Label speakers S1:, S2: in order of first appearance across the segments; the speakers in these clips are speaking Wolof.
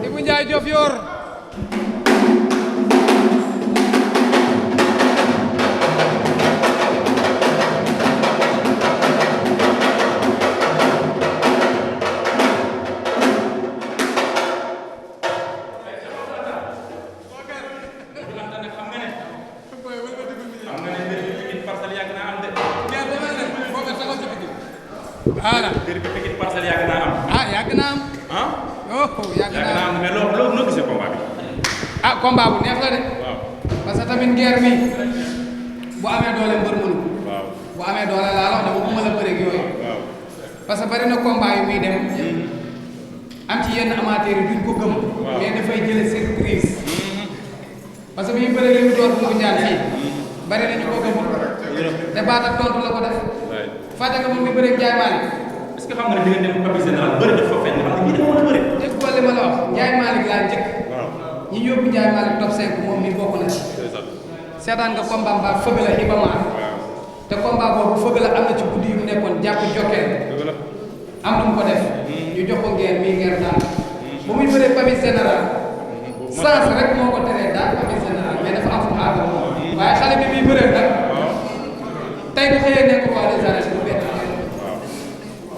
S1: Ibou Ndiaye Diofior yàgg na am yàgg naa am
S2: mais loo gisee combat bi.
S1: combat bu neex la de.
S2: waaw
S1: parce que tamit ngeer mi bu amee doole mbër mënu.
S2: waaw
S1: bu amee doole laa la wax dama ko mën a bëreeg yooyu.
S2: waaw
S1: parce que bari na combat yu muy dem. am ci yenn amateurs yi duñ ko gëm. mais dafay jëlee surprise. parce que bi ñu bëree li mu door bu njaan fii. bari na ñu ko gëm. te baat ak tontu la ko def. fàtte nga moom mi bëreeg Ndiaye Malick.
S2: est-ce que xam nga ne di nga dem Pape Général bëri dafa fekk xam nga ñi dafa mën a bëri.
S1: dégg nga li ma la wax Ndiaye Malick laa njëkk.
S2: waaw
S1: ñi yóbbu Ndiaye Malick top 5 moom mi bokk na ci. seetaan nga combat ba fëgg la Ibama. te combat boobu fëgg la am na ci guddi yu mu nekkoon jàpp jokkeel. am lu mu ko def. ñu jox ko ngeer mii ngeer daan. bu muy bëree Pape Général. sens rek moo ko teree daan Pape Général mais dafa am fu mu àgg. waaye xale bi muy bëree nag. tey bu xëyee nekk roi des arènes bu bett.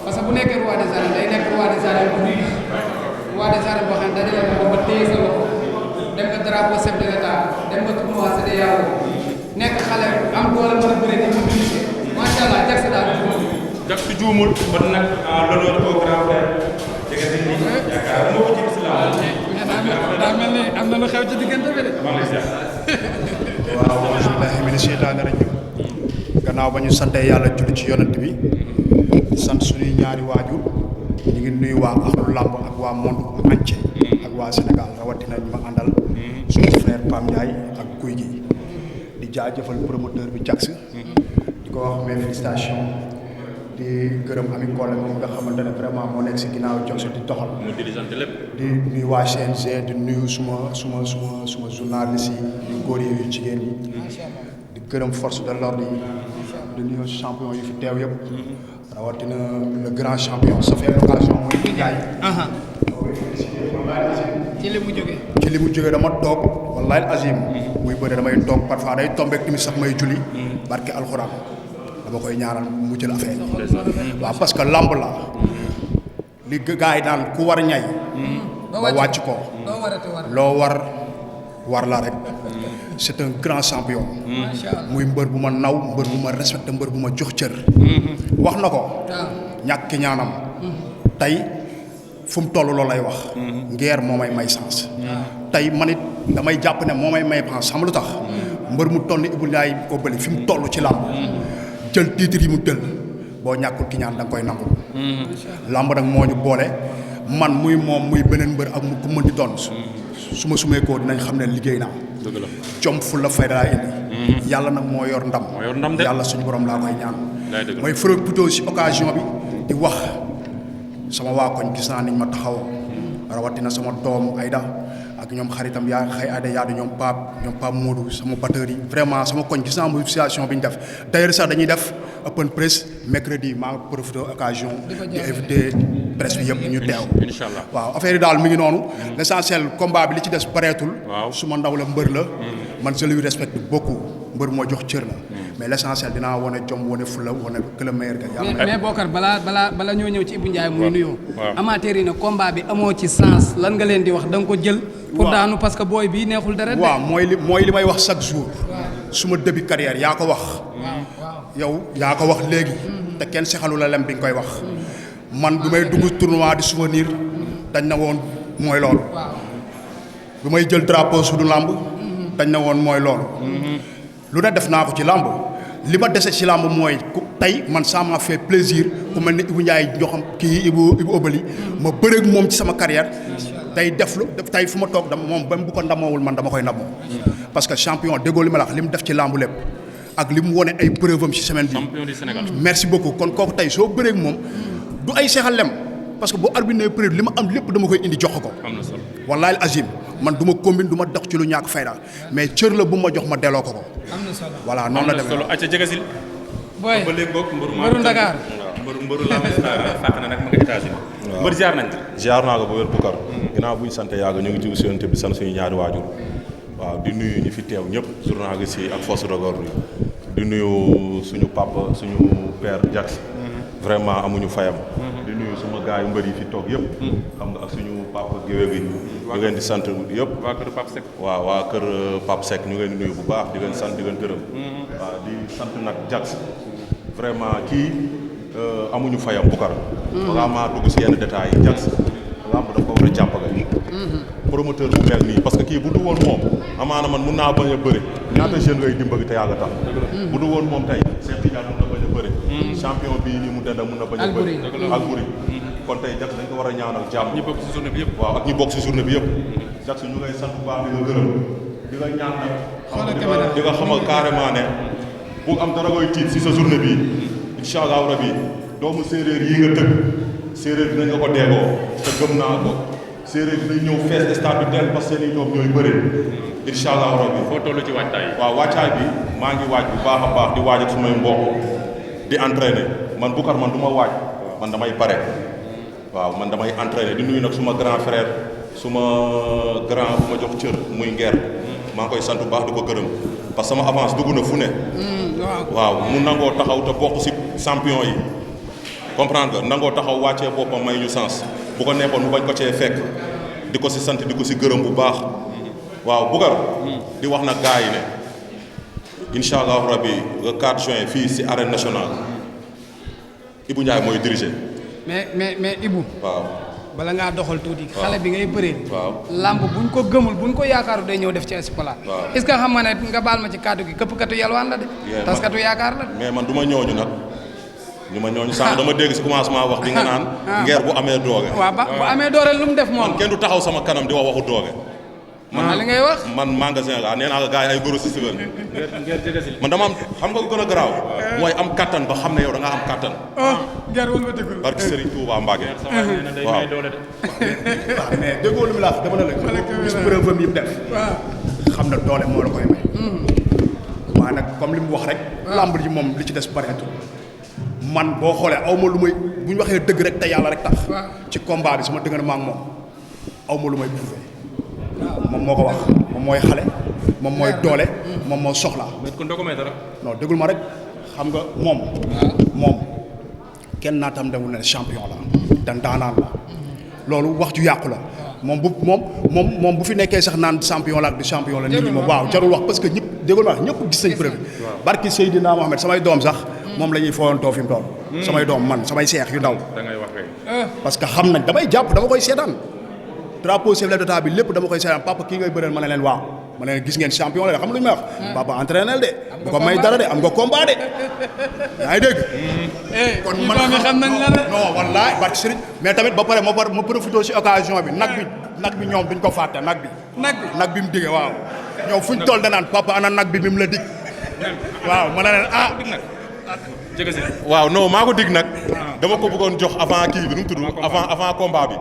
S1: parce que bu nekkee roi des arènes day nekk roi des arènes bu riche. roi des arènes boo xam ne dajale ko ba téye sa loxo. dem nga drapeau chef de l'état dem nga tournoi CEDEAO nekk xale am doole mën a bëre di mobilisé macha allah jag sa daal
S2: jag si juumul kon nag l'honneur au grand frère diggante ni yaakaar moo ko ci islam
S1: daa mel ni am na lu xew ci diggante bi de
S3: waaw bismillahi mina sheytaani rajim gannaaw ba ñu santee yàlla julli ci yonent bi di sant suñuy ñaari waajur ñu ngi nuyu waa axlu làmb ak waa monde entier ak waa Sénégal rawatina ñu ma àndal suñu frère Pam Ndiaye ak Guy gi di jaajëfal promoteur bi Jax di ko wax mes félicitations di gërëm Ami Collé moom nga xamante ne vraiment moo nekk si ginnaaw Jax di doxal
S2: mu dirigeante lépp
S3: di nuyu waa CNG di nuyu suma journaliste yi yu góor yi yu jigéen yi di gërëm force de l'ordre yi di nuyu champion yi fi teew yëpp rawatina le grand champion ça fait l'occasion muy Ndiaye ci li mu jógee dama toog wallahi azim muy bëre damay toog parfois day tombé tamit sax may julli barke alxuraan dama koy ñaanal mu jël affaire waaw parce que lamb la li gars yi daan ku war ñay ba wàcc ko loo war la rek c'est un grand champion muy mbër bu ma naw mbër bu ma respecté mbër bu ma jox cër wax na ko ñàkk ñaanam tey fu mu toll loolu lay wax ngeer moo may chance tey man it damay jàpp ne moo may chance xam lu tax mbër mu toll ni Ibou Ndiaye Obali fi mu toll ci làmb jël titre yi mu jël boo ñàkkul ki ñaan da nga koy nangul làmb nag moo ñu boole man muy moom muy beneen mbër ak mu ku mën di doon su ma sumee koo dinañ xam ne liggéey naa jom fu la fayda laa indi yàlla nag moo yor ndam yàlla suñu borom laa koy ñaan mooy profité si occasion bi di wax sama waa koñ gis naa niñ ma taxawoo rawatina sama doom Aïda ak ñoom xaritam yaa xëy Aïda yaa di ñoom Pape Modou sama batteur yi vraiment sama koñ gis naa mobilisation bi ñu def d'ailleurs sax dañuy def open press mercredi maa ngi profité occasion di invité presse bi yëpp ñu teew
S2: inshallah
S3: waaw affaire yi daal mi ngi noonu l'essentiel combat bi li ci des bareetul su ma ndaw la mbër la man je lui respecte beaucoup mbër moo jox cër la mais l'essentiel dinaa wane jom wane fula wane que le meilleur ga
S1: mais Bokar balaa ñoo ñëw ci Ibou Ndiaye muy nuyoo amateur yi ne combat bi amoo ci sens lan nga leen di wax da nga ko jël pour daanu parce que booy bii neexul dara
S3: waaw mooy li may wax chaque jour suma début carrière yaa ko wax yow yaa ko wax léegi te kenn sexalu la lem bi nga koy wax man bi may dugg tournoi di souvenir dañ na woon mooy loolu bi may jël drapeau su du làmb dañ na woon mooy loolu lu ne def naa ko ci làmb li ma dese ci làmb mooy tey man ça m'a fait plaisir ku mel ni Ibou Ndiaye joxam kii Ibou Obali ma bëreeg moom ci sama carrière tey def lu tey fu ma toog dama moom ba bu ko ndamoowul man dama koy ndamoo parce que champion déggoo li ma la wax li mu def ci làmbu lépp ak li mu wone ay preuve am ci semaine bi
S2: champion du Sénégal.
S3: merci beaucoup kon kooku tey soo bëreeg moom du ay seexal lem parce que boo arbitre preuve li ma am lépp dama koy indi jox ko
S2: am na solo.
S3: wallahi azim man du ma combine du ma dox ci lu ñàkk fayda mais cër la bu ma jox ma delloo ko
S1: am na solo
S3: voilà noonu la
S2: am na solo
S3: demee
S2: acca jegesil.
S1: booy
S2: ba léegi boog
S1: mbëru Dakar.
S2: mbëru lamb fàq na nag ma nga États-Unis.
S4: waaw
S2: mbër ziar nañ.
S4: ziar naa ko ba wér Boucar. ginnaaw bu ñu sant yàgg ñu ngi ci Ousseynou bi sant suñu ñaari waajur. waaw di nuyu ñi fi teew ñëpp journaliste yi ak force de l'ordre di nuyu suñu papa suñu père Jax. vraiment amuñu fayam. di nuyu suma gars yu mbër yi fi toog yëpp. xam nga ak suñu papa géwél gi. ñu leen di sant yëpp.
S2: waa kër Pape Seck.
S4: waaw waa kër Pape Seck ñu ngi leen di nuyu bu baax di leen sant di leen gërëm. waaw di sant nag Jax. vraiment kii amuñu fayam Boucar. balaa maa dugg si yenn détails yi Jax lamb dafa ko war a jàppale. promoteur bu mel nii parce que kii bu du woon moom amaana man mun naa bañ a bëri ñaata jeune ngay dimbali te yàlla tax. bu du woon moom tey Cheikh Tidiane mun na bañ a bëri. champion bii nii mu denda mun na bañ a bëri. Albouri kon tey Jax dañ ko war a ñaanal jàmm.
S2: ñi bokk si journée bi yëpp.
S4: waaw ak ñi bokk si journée bi yëpp. Jax ñu ngay sant bu baax di nga gërëm di nga ñaan nag. di nga xamal carrément ne bu am dara koy tiit si sa journée bi incha allahu rabi doomu séeréer yi nga tëgg séeréer dinañ nga ko deegoo te gëm naa ko séeréer dinañ ñëw fees stade bi del parce que seen i doom ñooy bëri incha allahu rabi.
S2: foo toll ci waajtaay.
S4: waaw wàccaay bi maa ngi waaj bu baax a baax di waaj ak sumay mbokk di entraîner man Boucar man du ma waaj man damay pare waaw man damay entraîner di nuyu nag suma grand frère suma grand bu ma jox cër muy ngeer maa ngi koy sant bu baax di ko gërëm parce que sama avance dugg na fu ne. waaw mu nangoo taxaw te bokk si champion yi comprendre nga nangoo taxaw wàccee boppam may ñu sens bu ko neexoon mu bañ ko cee fekk di ko si sant di ko si gërëm bu baax waaw Boucar di wax nag gars yi ne incha allahu rabbi le 4 juin fii si arène nationale Ibou Ndiaye mooy diriger.
S1: mais Ibou.
S4: waaw.
S1: bala ngaa doxal tuuti. xale bi ngay bëree.
S4: waaw
S1: lamb buñ ko gëmul buñ ko yaakaaru day ñëw def ci esplanade.
S4: waaw
S1: est-ce que xam nga ne nga baal ma ci kàddu gi këppkatu yalwaan la de. taskatu yaakaar la de.
S4: mais man du ma ñooñu nag ñu ma ñooñu sànq dama dégg si commencement wax di nga naan. ngeer bu amee dooge.
S1: waaw ba bu amee doore lu mu def moom.
S4: man kenn du taxaw sama kanam di wax waxu dooge.
S1: man li ngay wax.
S4: man magasin la nee naa la gars yi ay grossiste lañ.
S2: ngeen jegesil.
S4: man dama am xam nga lu gën a garaaw. mooy am kattan ba xam ne yow da ngaa am kattan.
S1: jar wal ma dëggul.
S4: barke Serigne Touba Mbacke.
S2: waaw may doole de.
S3: waaw mais déggoo lu mu la wax dama ne la gis preuve am yi mu def xam na doole moo la koy may waaye nag comme li mu wax rek lamb ji moom li ci des bareetul man boo xoolee aw ma lu may bu ñu waxee dëgg rek te yàlla rek tax ci combat bi sama dëgg na ma ak moom aw ma lu may prouvé moom moo ko wax moom mooy xale moom mooy doole moom moo soxla
S2: mais kon doo ko may dara.
S3: non déggul ma rek xam nga moom kenn naatam demul ne champion la dan daanaan la loolu wax ju yàqu la moom bu fi nekkee sax naan champion la ak du champion la nit ñi moom waaw jarul wax parce que ñëpp déggul ma wax ñëpp gis nañ preuve barki Seydina Mohamed samay doom sax moom la ñuy fooyantoo fi mu toll samay doom man samay seex yu ndaw
S2: da ngay wax rek.
S3: parce que xam nañ damay jàpp dama koy seetaan drapeau chef de l'État bi lépp dama koy seetaan papa kii ngay bëreel ma ne leen waaw ma ne leen gis ngeen champion la xam lu ñu may wax papa entraîneur de bu ko may dara de am nga combat de yaa ngi dégg kon man
S1: xam nañ la
S3: non wallaay barke Serigne mais tamit ba pare ma profité ci occasion bi nag bi ñoom duñ ko fàtte nag bi mu digee waaw ñoom fuñ toll danaan papa ana nag bi mu la dig waaw ma ne leen
S2: jegesil.
S4: waaw non maa ko dig nag. dama ko bëggoon jox avant kii bi nu mu tudd. avant combat bi.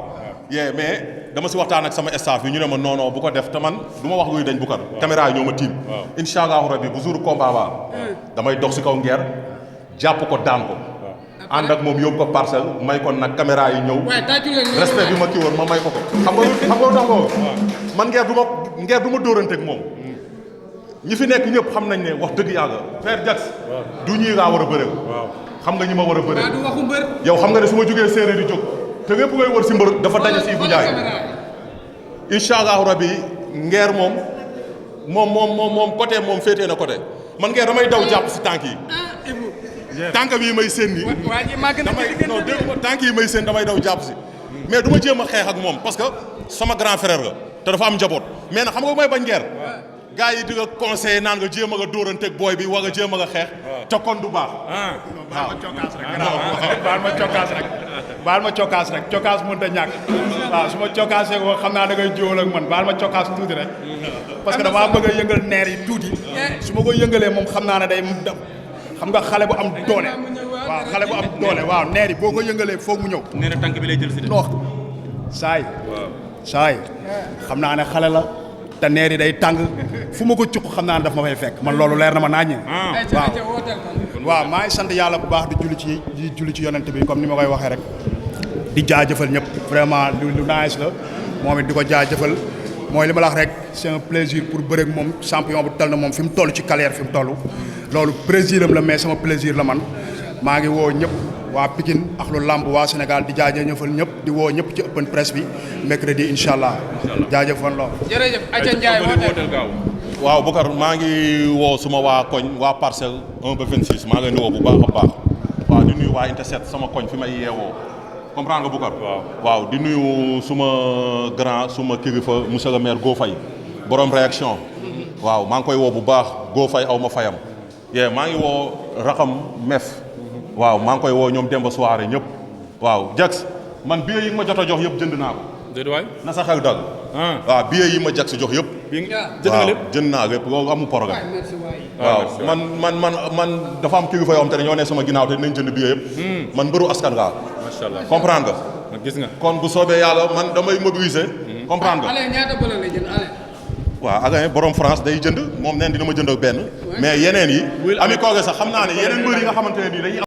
S4: mais dama si waxtaan ak sama staff yi ñu ne ma non bu ko def te man du ma wax luy dañ Boucar. caméra yi ñoo ma tiim. incha allahu rabi bu jour combat ba damay dox si kaw ngeer jàpp ko daan ko. ànd ak moom yóbbu ko parcelle may ko nag caméra yi ñëw. respect bi ma kii woon ma may ko ko. xam nga lu tax ko man ngeer du ma dóorante ak moom. ñi fi nekk ñëpp xam nañ ne wax dëgg yàlla Père Jax du ñii laa war a bëreel. xam nga ñi ma war a bëreel.
S1: du waxu mbër.
S4: yow xam nga ne su ma jógee séeréer di jóg te lépp ngay wër si mbër dafa daje si Ibou Ndiaye. incha allahu rabi ngeer moom côté moom féetee na côté man ngeer damay daw jàpp si tànk yi. tànk yi may séen nii.
S1: waa ji màgg na
S4: non dégg nga tànk yi may séen damay daw jàpp si. mais du ma jéem a xeex ak moom parce que sama grand frère la te dafa am njaboot mais nag xam nga may bañ ngeer gars yi di nga conseillé naan nga jéem a nga dóoranteeg booy bi wala jéem a nga xeex. te kon du baax.
S3: baal ma cokkaas rek baal ma cokkaas rek baal ma cokkaas rek cokkaas mënut a ñàkk waaw su ma cokkaasee ko xam naa da ngay jiwal ak man baal ma cokkaas tuuti rek parce que damaa bëgg a yëngal neer yi tuuti su ma ko yëngalee moom xam naa ne day xam nga xale bu am doole waaw xale bu am doole waaw neer yi boo ko yëngalee foog mu ñëw.
S2: nee na tànk bi lay jël si de.
S3: non saay xam naa ne xale la te neer yi day tàng fu ma ko cukk xam naa ne daf ma fay fekk man loolu leer na ma naññee. waaw maa ngi sant yàlla bu baax di julli ci yonent bi comme ni ma koy waxee rek di jaajëfal ñëpp vraiment lu nice la moom it di ko jaajëfal mooy li ma la wax rek c'est un plaisir pour bëre ak moom champion bu tel na moom fi mu toll ci carrière fi mu toll loolu plaisir am la mais sama plaisir la man maa ngi woo ñëpp waa Pikine ak lu lamb waa Sénégal di jaajëfal ñëpp di woo ñëpp ci open press bi mercredi incha allah jaajëfal lool.
S1: jërëjëf Aca Ndiaye wooteel
S2: gaaw.
S4: waaw Boucar maa ngi woo suma waa koñ waa parcelle 1 ba 26 maa ngi leen di woo bu baax a baax waaw di nuyu waa Interset sama koñ fi may yeewoo comprendre nga Boucar. waaw di nuyu suma grand suma kilifa monsieur le maire Go Faye borom réaction. waaw maa ngi koy woo bu baax Go Faye aw ma fayam. maa ngi woo Raxam Mef. waaw maa ngi koy woo ñoom Demba soirée ñëpp. waaw Jax man billet yi ma jot a jox yëpp jënd naa ko.
S2: déedéet waay.
S4: na sa xel dal. waaw billet yi ma Jax jox yëpp.
S2: jënd nga lépp
S4: jënd naa lépp loolu amul programme. waaw man dafa am kilifa yoo xam te ne ñoo ne sama ginnaaw te dinañ jënd billet yëpp. man mbëru askan ngaa.
S2: macha allah
S4: comprendre nga.
S2: gis nga.
S4: kon bu soobee yàlla man damay mobiliser. comprendre nga.
S1: Alain ñaata bële lay jënd Alain.
S4: waaw Alain borom France day jënd moom neen dina ma jënd benn. mais yeneen yi. ami kooge sax xam naa ne yeneen mbër yi nga xamante ne nii dañuy